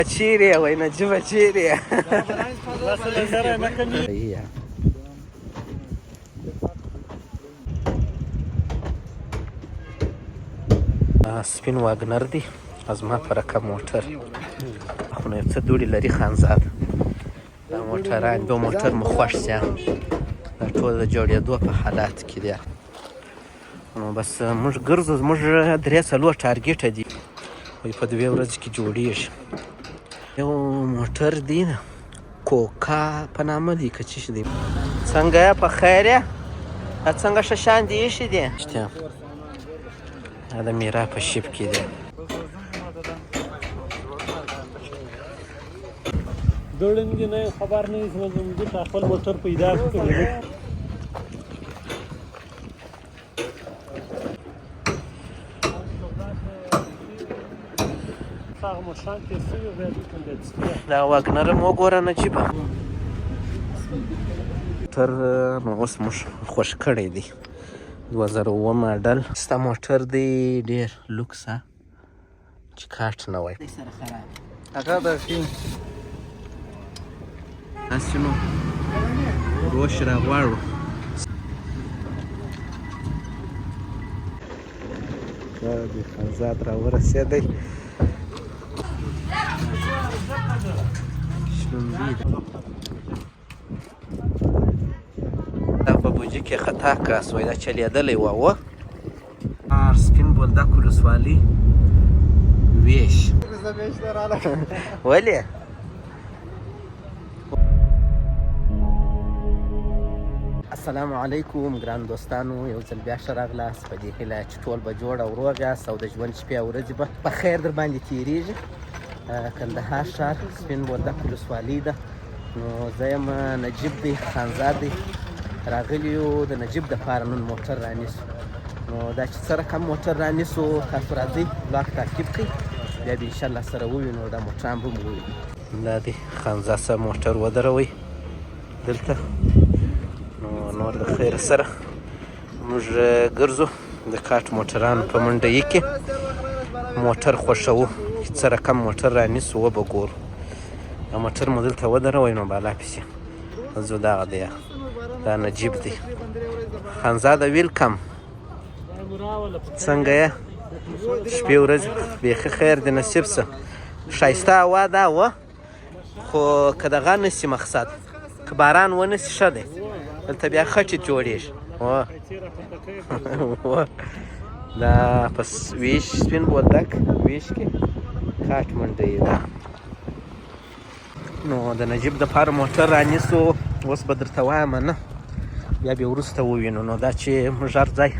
چیرې وای نجیبه چیرې؟ سپین واګنر دی زما په رقم موټر خو نو یو څه دوړې لري خانزاد. دا موټران یو موټر مو خوښ شه، دا ټول د جوړېدو په حالات کې دی. نو بس موږ ګرځو، زموږ درې څلور ټارګېټه دي، وایي په دوې ورځې کې جوړېږي. یو موټر دی کوکا په نامه دی که څه شي دی. څنګه یې په خیر یې؟ دا څنګه ښه شان دي ایښي دي؟ دا د میرا په شیب کې دی. دوړنګ نه خبر نه یې زموږ خپل موټر پیدا کړو. دا واګنر مو وګوره نجیبه. موټر نو اوس موږ خوښ کړی دی، 2007 ماډل. ستا موټر دی ډېر لوکس چې کاټ نه وای. هغه د ښي هسې نو روش را غواړو. دا د خانزاد را ورسېدی. شلومبې ده. دا په بوجي کې خطا کړه سوی، دا چلېدلی وه. و سپین بولدک ولسوالي ویش. ولې؟ السلام علیکم ګران دوستانو، یو ځل بیا ښه راغلاست. په دې هیله چې ټول به جوړ او روغ یاست او د ژوند شپې او ورځې به په خیر در باندې تېرېږي. کندهار ښار سپین بولدک ولسوالي ده. نو زه یم نجیب دی، خانزاد دی، راغلي یو د نجیب دپاره نن موټر رانیسو. نو دا چې څه رقم موټر رانیسو، تاسو راځئ بلاک تعقیب کړئ، بیا به انشاءالله سره ووینو، دا موټران به مو ووینو. دا دی خانزاد صاحب موټر ودروئ دلته. نو نور د خیر سره موږ ګرځو د کاټ موټرانو په منډهیي کې موټر خوښوو، چې څه رقم موټر رانیسو وبه ګورو. دا موټر مو دلته ودروئ نو بالا پسې ځو. دغه دی، دا نجیب دی. خانزاده ویلکم، څنګه یې؟ شپې ورځې بیخي خیر دی، نصیب شه. ښایسته هوا ده وه، خو که دغه نه سي مقصد که باران ونه سي ښه دی، دلته بیا خټې جوړېږي. دا په ویش سپین بولدک ویش کې کاټ منډۍ ده. نو د نجیب دپاره موټر رانیسو، اوس به درته وایم نه، بیا به وروسته ووینو. نو دا چې موږ هر ځای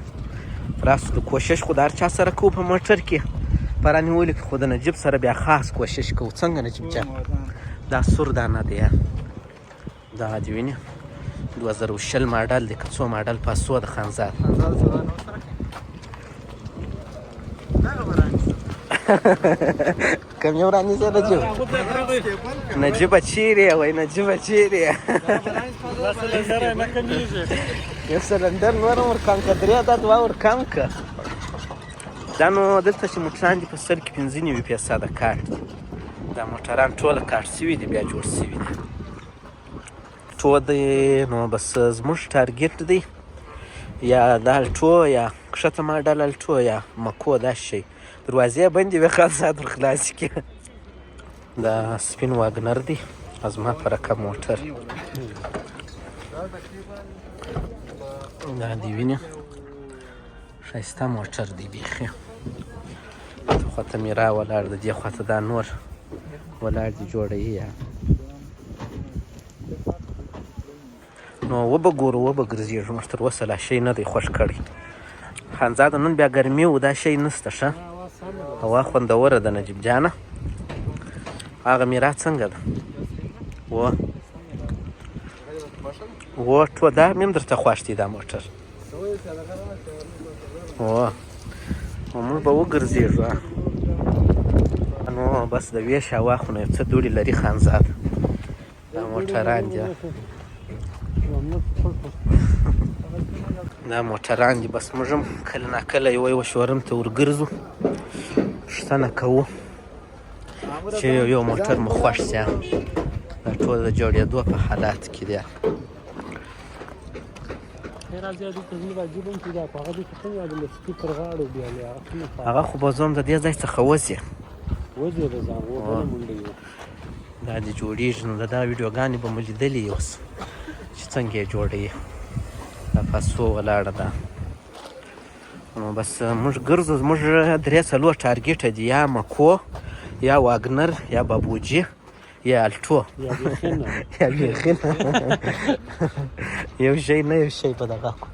راسو د کوشش خو د هر چا سره کوو په موټر کې په رانیولو کې، خو د نجیب سره بیا خاص کوشش کوو. څنګه نجیب جان؟ دا سور دانه دی، دا دې وینې 2020 ماډل دی که څو ماډل پاسو د خانزاد. کوم یو رانیسې نجیب؟ نجیبه چیرې وای؟ نجیبه چیرې؟ یو سلندر نور هم ورکم که، درې عدد دوه ورکم که. دا نو دلته چې موټران دي په سل کې 95 فیصده کار دي. دا موټران ټوله کار سوي دي، بیا جوړ سوي دي ټو دی. نو بس زموږ ټارګېټ دی یا دا الټو یا کښته ماډل الټو یا مکو. دا شی دروازې بندې وې، خان ساعت ور خلاصې کړي. دا سپین واګنر دی زما په رقم موټر. دا دی وینې ښایسته موټر دی بیخي. خواته میرا ولاړ د دې خواته دا نور ولاړ دي جوړوي یا. نو وبه ګورو، وبه ګرځېږو. موږ تر اوسه لا شی نه دی خوښ کړی. خانزاده نن بیا ګرمي و، دا شی نشته. ښه هوا خوندوره ده نجیب جانه. هغه میرا څنګه ده؟ و و ټو دا مې هم درته خوښ دی دا موټر. و موږ به وګرځېږو. نو بس د ویش هوا خو نو یو څه دوړې لري خانزاد. دا موټران دي، دا موټران دي. بس موږ هم کله ناکله یوه یوه شورم ته ورګرځو، پوښتنه کوو. چې یو یو موټر مو خوښ شي. دا ټول د جوړېدو په حالت کې دی. هغه خو به زوم د دې ځای څخه وځي. دا دې جوړېږي، نو دا ویډیوګانې به مو لیدلې اوس چې څنګه یې جوړوي. دا پاسو ولاړه ده. نو بس موږ ګرځو، زموږ درې څلور ټارګېټه دي، یا مکو، یا واګنر، یا بابوجي، یا الټو، یا بیخي نه یو شی نه یو شی په دغه کو.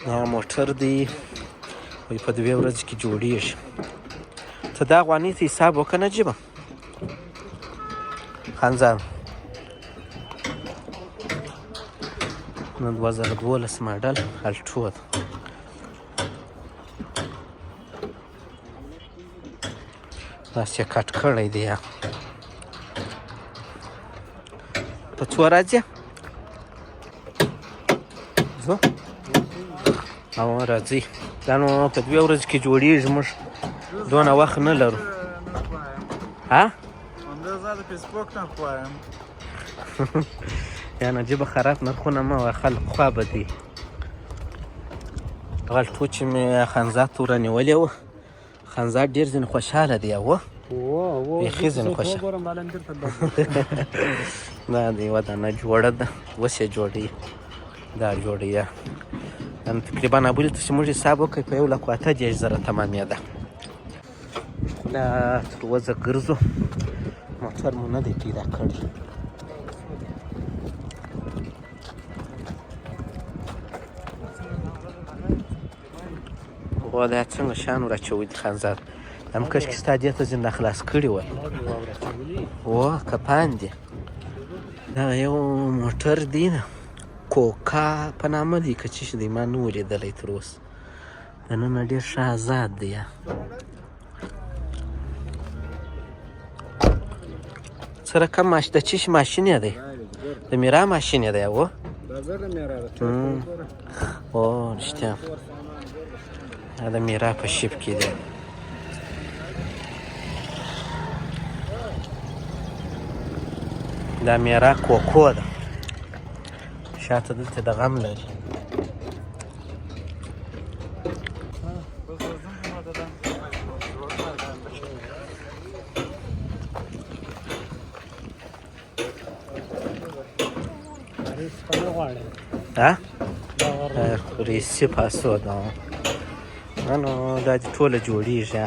دا موټر دی، وایي په دوې ورځې کې جوړېږي. ته دا افغانۍ ته حساب وکړه نجیبه خانزاد. نو 2012 ماډل الټو ده. داسې یې کټ کړی دی. په څو راځي؟ ځو او راځي. دا نو په دوې ورځې کې جوړېږي، موږ دونه وخت نه لرو. ها؟ زه د فیسبوک نه وایم. یا نجیبه خراب نرخونه مه وایه، خلک خوا بدوي. هغه الټو چې مې خانزاد ته ورانیولې وه، خانزاد ډېر ځینې خوشحاله دی. وه بیخي ځینې خوشحاله. دا د یوه دانه جوړه ده، اوس یې جوړوي، دا جوړوي. تقریبا ابولې ته چې موږ حساب وکړو په 1,38,000 تمامېده. لا تر اوسه ګرځو، موټر مو نه دی پیدا کړی. هو دا څنګه شیان ور اچولي دي خانزاد؟ هم کاشکې ستا دې ته ځینې خلاص کړي وای. هو کپان دي. دا یو موټر دی نه، کوکا په نامه دی که څه شي دی، ما نه و لیدلی تر اوسه. دننه ډېر ښه ازاد دی. څه رقم ماش د څه شي ماشین یې دی؟ د میرا ماشین یې دی. و او رښتیا دا د میرا په شیپ کې دی. دا میرا کوکو ده. شاته دلته د غم لري. ها؟ ریسي پاسو ده. نو دا دې ټوله جوړېږي،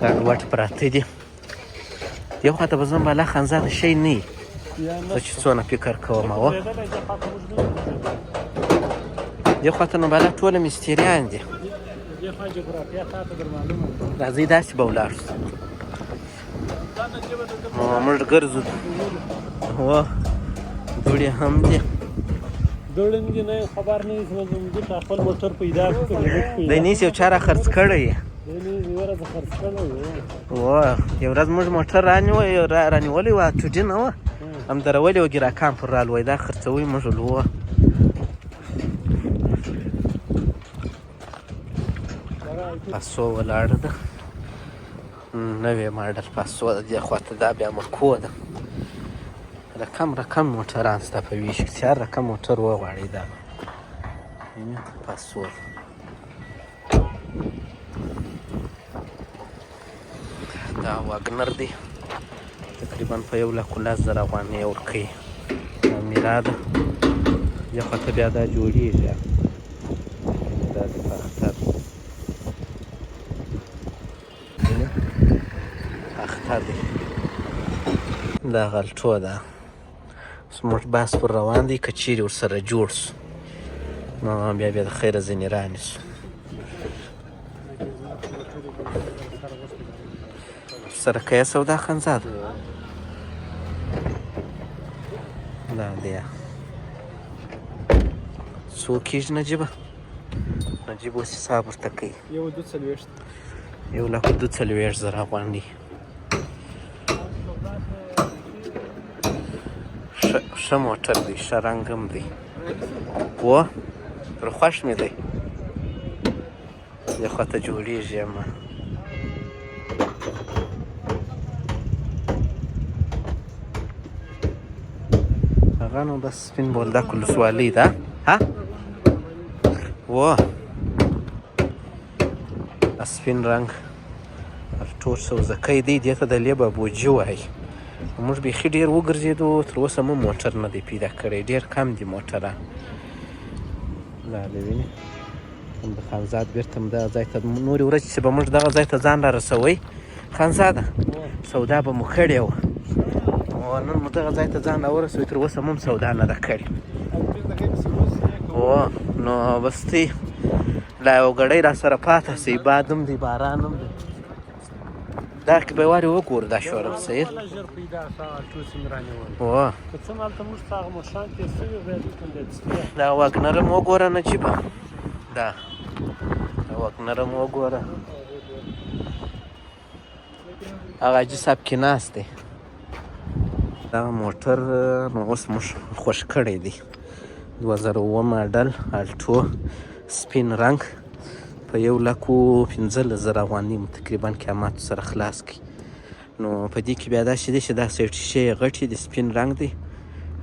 ګډوډ پراته دي. یو خواته به ځم بالا خانزاده شی نه وي، زه چې څونه فکر کوم. وه دې خواته نو بالا ټوله مستریان دي. راځئ داسې به ولاړ شو. موږ ګرځو. هو دوړې هم دي. دوړې دي، نه خبر نه یې چې خپل موټر پیدا کړو. دی نیسي یو چا را خرڅ کړی. وه یو ورځ موږ موټر رانیولی وه، ټوډي نه وه، هم درولې وه، ګراکان پر رالوی دا خرڅوي موږ وه. پاسو ولاړه ده، نوې ماډل پاسو ده. دې خوا ته دا بیا مکو ده. رقم رقم موټران سته په ویش کې، چې هر رقم موټر وغواړئ. دا پاسو ده. دا واګنر دی، تقریبا په 1,10,000 افغانۍ یې ورکوي. دا میرا ده. دې خوا ته بیا دا جوړېږي. دا د باختر اختر دی. دا غلټو ده. زموږ بحث پر روان دی، که چیرې ورسره جوړ سو نو بیا بیا د خیره ځینې رانیسو. سره کوې سودا خانزاد؟ دا دی څو کېږي نجیبه؟ نجیب اوس حساب ورته کوي. 1,42. 1,42,000 افغانۍ. ښه موټر دی، ښه رنګ هم دی. و تر خوښ مې دی. دې خوا ته جوړېږي اما هغه نو بس سپین بولدک ولسوالۍ ده. ها و سپین رنګ ټول سوزکی دی، دې ته د لیبا بوجي وایي. موږ بیخي ډېر وګرځېدو، تر اوسه مو موټر نه دی پیدا کړی، ډېر کم دي موټران. دا دی وینې هم د خانزاد بېرته هم دغه ځای ته نورې ورځې چې به موږ دغه ځای ته ځان را رسوئ خانزاده سودا به مو کړې وه، او نن مو دغه ځای ته ځان را ورسوئ، تر اوسه مو هم سودا نه ده کړې. و نو بس دی لا یو ګړی را سره پاته سي، باد هم دی باران هم دی. دا کې به وارې وګورو دا شورم صحیح. ژر پیدا شو الټو چې مې رانیول. و که څه هلته موږ ته هغه موټران تېر شوي بیا دلته بیا څه. دا واګنر هم وګوره نجیبه، دا واګنر هم وګوره. هغه حاجي صاحب کې ناست دی. دا موټر نو اوس موږ خوښ کړی دی، 2007 ماډل الټو سپین رنګ په 1,15,000 افغانۍ مو تقریبا قیمت سره خلاص کړي. نو په دې کې بیا داسې دی چې دا سیټ شیشې یې غټې دي، سپین رنګ دی،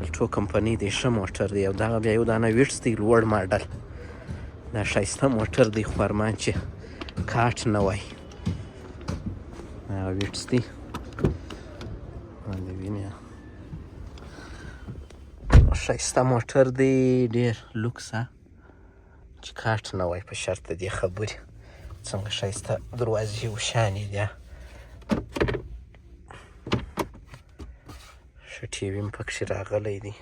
الټو کمپنۍ دی، ښه موټر دی. او دغه بیا یو دانه ویټس دی، لوړ ماډل، دا ښایسته موټر دی، خو ارمان چې کاټ نه وای. هغه ویټس دی باندې وینې، ښایسته موټر دی، ډېر لوکس چې کاټ نه وای په شرط د دې خبرې. څنګه ښایسته دروازې وشانې دي، ښه ټي وي هم پکښې راغلی دی.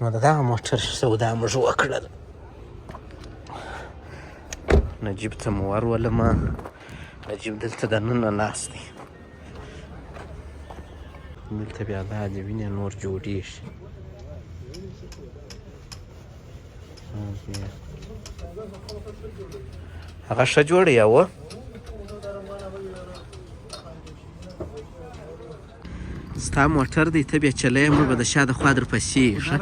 نو د دغه موټر سودا موږ وکړل، نجیب ته مو ورولمه. نجیب دلته دننه ناست دی. دلته بیا دا دی وینې نور جوړېږي. هغه ښه جوړی و. ستا موټر دی، ته بیا چلی، موږ به د شا د خوا درپسې. ښه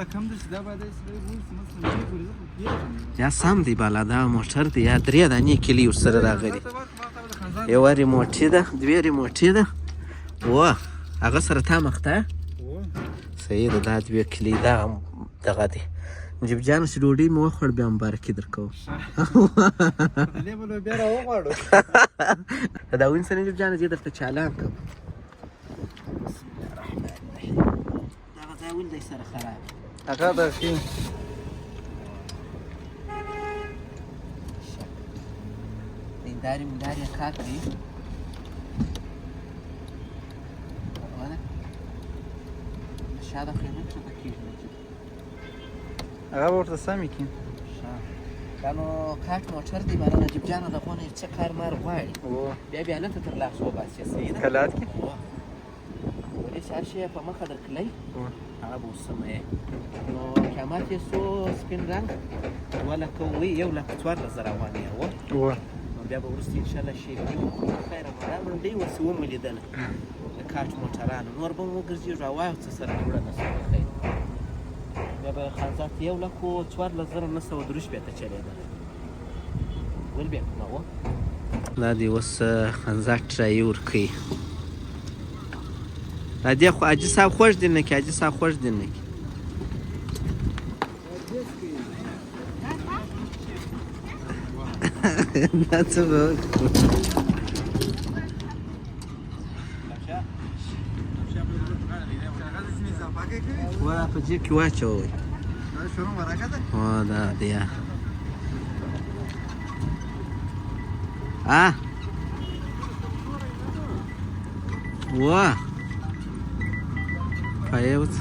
یا سم دی بالا، دا موټر دی، یا درې دانې کیلي ورسره راغلي، یوه ریموټي ده، دوې ریموټي ده. و هغه سره تا مخته صحیح ده. دا دوې کیلي دا دغه دی. نجیب جان چې ډوډۍ مې وخوړ بیا مبارکي درکوم. دا وینسه نجیب جان زه درته چالان کړم. بسم الله الرحمن الرحیم. دغه ځای ولې دی سره خراب؟ هغه د ښي هندارې مندارې یې کار کوي. شا د خو نه کښته کېږي نجیب. هغه به ورته سمې کړي. دا نو کاټ موټر دی بالا نجیب جانه، دغه نه څه کار مار غواړي، بیا بیا هلته تر لاس وباسې. صحیح ده کلات کې ولې چې هر شی یې په مخه درکلی هغه به وسمه یې. نو قیمت یې سو سپین رنګ 2,14,000 افغانۍ وه. نو بیا به وروسته انشاءالله شیریني وخورو. خیر دا منډۍ ورسې ومو لیدله د کاټ موټرانو، نور به هم وګرځېږو او وایو څه سره جوړه نه شوه. خیر بیا به خانزاد 1,14,963 چلېدله. ول بیا کومه وه. دا دی اوس خانزاد ټرایي ورکوي. دا دی خو حاجي صاحب خوښ دی نه کې، حاجي صاحب خوښ دی نه کې. دا څه به وکړو؟ ولا په جیب کې واچوئ. دا دی وا پایه وڅ.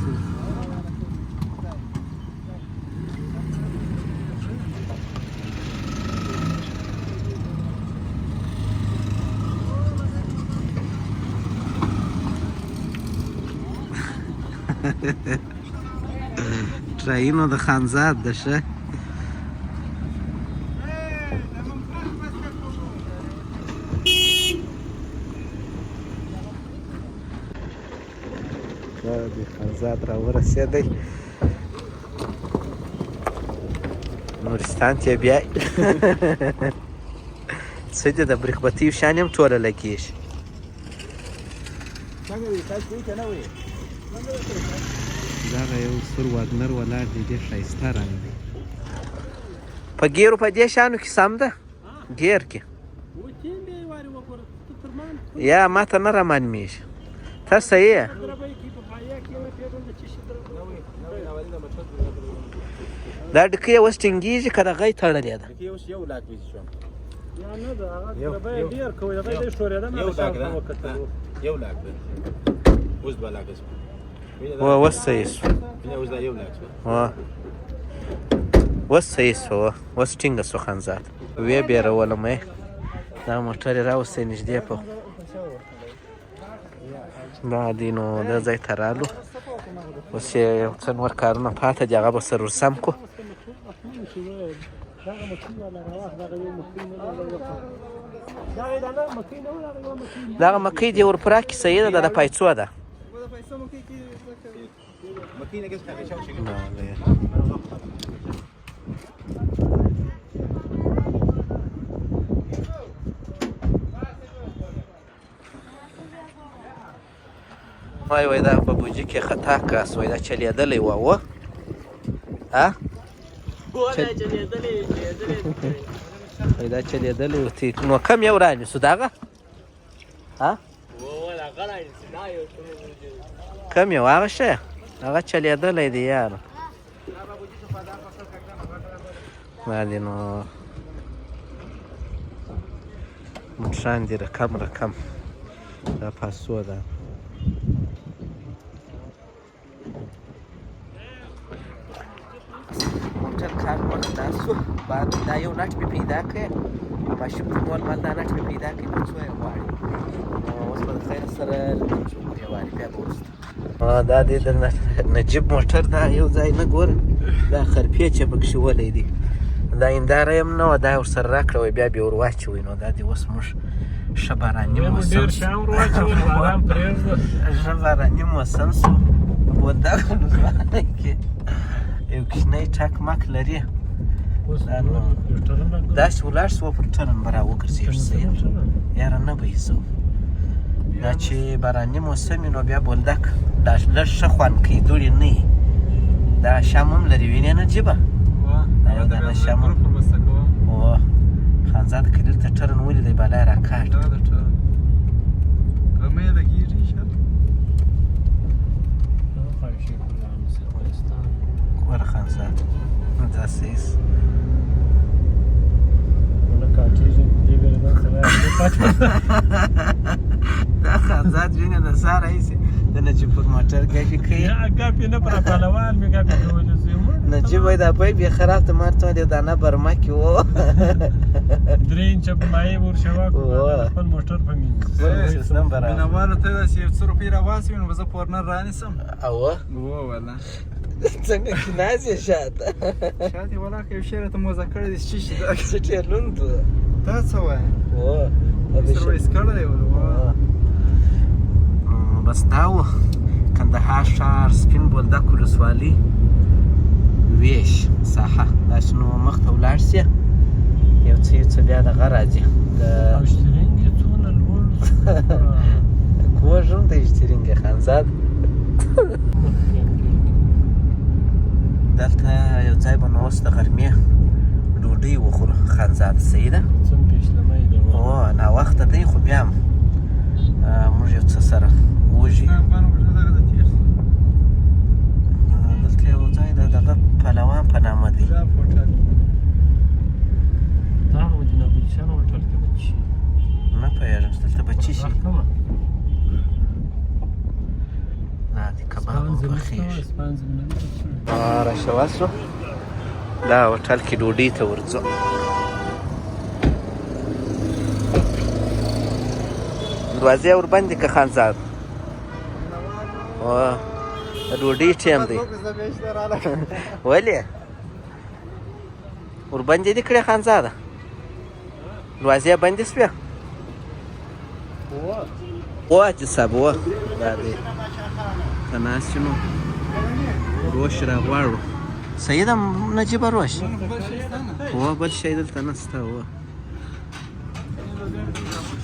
ټرینو د خانزاد ده ښه. دا د خانزاد را ورسېدی، نورستان ته یې بیا. څه دي د برېښ بتیو شیان هم ټوله لګېږي. دغه یو سور واګنر ولاړ دی، ډېر ښایسته رنګ دی. په ګیرو په دې شیانو کې سم ده، ګیر کې یا ما ته نه رامعلومېږي. ته صحیح یې. دا ډکۍ اوس ټینګېږي که دغه یې تړلې ده؟ اوس صحیح شو، اوس صحیح شو، اوس ټینګه شو. خانزاد ویې بیرولم. دا موټر یې راوستی نږدې په دا دی. نو دا ځای ته رالو، اوس یې یو څه نور کارونه پاته دي، هغه به سره ورسم کړو. دغه مکۍ دې ورپرا کې صحیح ده، دا د پایڅو ده. وای وای، دا په بوجي کې خطا کس وای، دا چلیدلی وه. و ها وای، دا چلیدلی و. نو کم یو رانیسو دغه؟ ها، کم یو هغه شی، هغه چلیدلی دی یار. دا دی نو موټران دي رقم رقم. دا پاسو ده. موټر کار نور خلاص شو. بعد دا یو نټ مې پیدا کړ، ماشوم ته مول مال دا نټ مې پیدا کړ، نو څو یې غواړي. نو اوس به د خیر سره لمونځ وکړو یو وارې، بیا به وروسته. دا دی د نجیب موټر، دا یو ځای نه ګوره، دا خرپې چې پکښې ولی دی. دا هنداره یې هم نه وه، دا یې ورسره راکړه، وایي بیا به یې ور واچوئ. نو دا دی اوس موږ ښه باراني موسم، ښه باراني موسم شو. بولدک ولسوالۍ کې یو کوچنی ټک مک لري، داسې ولاړ شو، پر ټرن به راوګرځېږو. صحیح یاره، نه به یې ځو. دا چې باراني موسم وي نو بیا بولدک دا لږ ښه خوند کوي، دوړې نه وي. دا شام هم لري، وینې نجیبه؟ دا یو دانه شام هم. خانزاد که دلته turn ولیدی، بالا یې راکاږ. ګوره خانزاد، دا صحیح. دا خانزاد وینې، د سهار راهیسې د نجیب پر موټر ګپې کوي. ګپې نه، پر پهلوان مې ګپې کولې. نجیب وایي دا پایپ یې خراب ته مارته یو دانه برمه کې و. 3 انچه مایع ورشوا خپل موټر په مینځ. مینوالو ته داسې یو څو روپۍ راواسي، نو به زه پورنر رانیسم. او وله څنګه چې ناست یې شاته؟ شاته ولاکه یو شی راته موزه کړی دی، څه شي دا؟ څه چې لوند. دا څه وایې؟ و سرویس کړی دی. بس دا و کندهار ښار، سپین بولدک ولسوالي، ویش ساحه. داسې نو مخته ولاړ شي یو څه، یو څه بیا دغه راځي. د اشترینګ څونه لوړ کوږ هم دی اشترینګ. خانزاد، دلته یو ځای به نو اوس د غرمې ډوډۍ وخورو خانزاد، صحیح ده؟ او ناوخته دی، خو بیا هم موږ یو څه سره وږي. دلته یو ځای د دغه پهلوان په نامه دی. نه پوهېږم چې دلته به څه شي. دا دی کباب پخېږي. راشه وسو، دا هوټل کې ډوډۍ ته ورځو. دروازې وربندې که خانزاد، د ډوډۍ ټیم دی. ولې وربندې دي کړې خانزاده؟ دروازې بندې شوې؟ وه حاجي صاحب، وه. دا دی ته ناست یو، نو روش راغواړو. صحیح ده نجیبه، روش وه، بل شی دلته نشته. وه.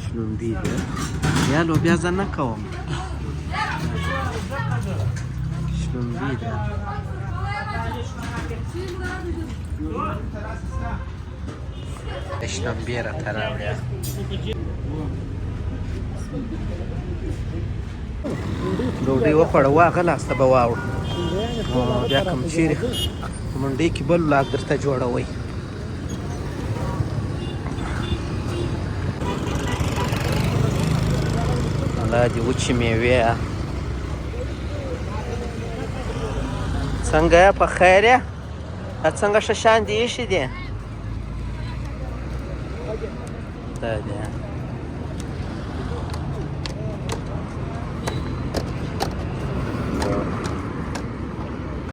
شلومبې دي. یا لوبیا زه نه کوم. شلومبې دي. شلومبې راته راوړې. ډوډۍ وخوړه، واغه لاسته به واوړو. بیا کوم چیرې په منډۍ کې بل ولاګ درته جوړوئ. الله دې وچې میوې. څنګه یې؟ په خیر یې؟ دا څنګه ښه شان دې ایښي دي؟ دا دی.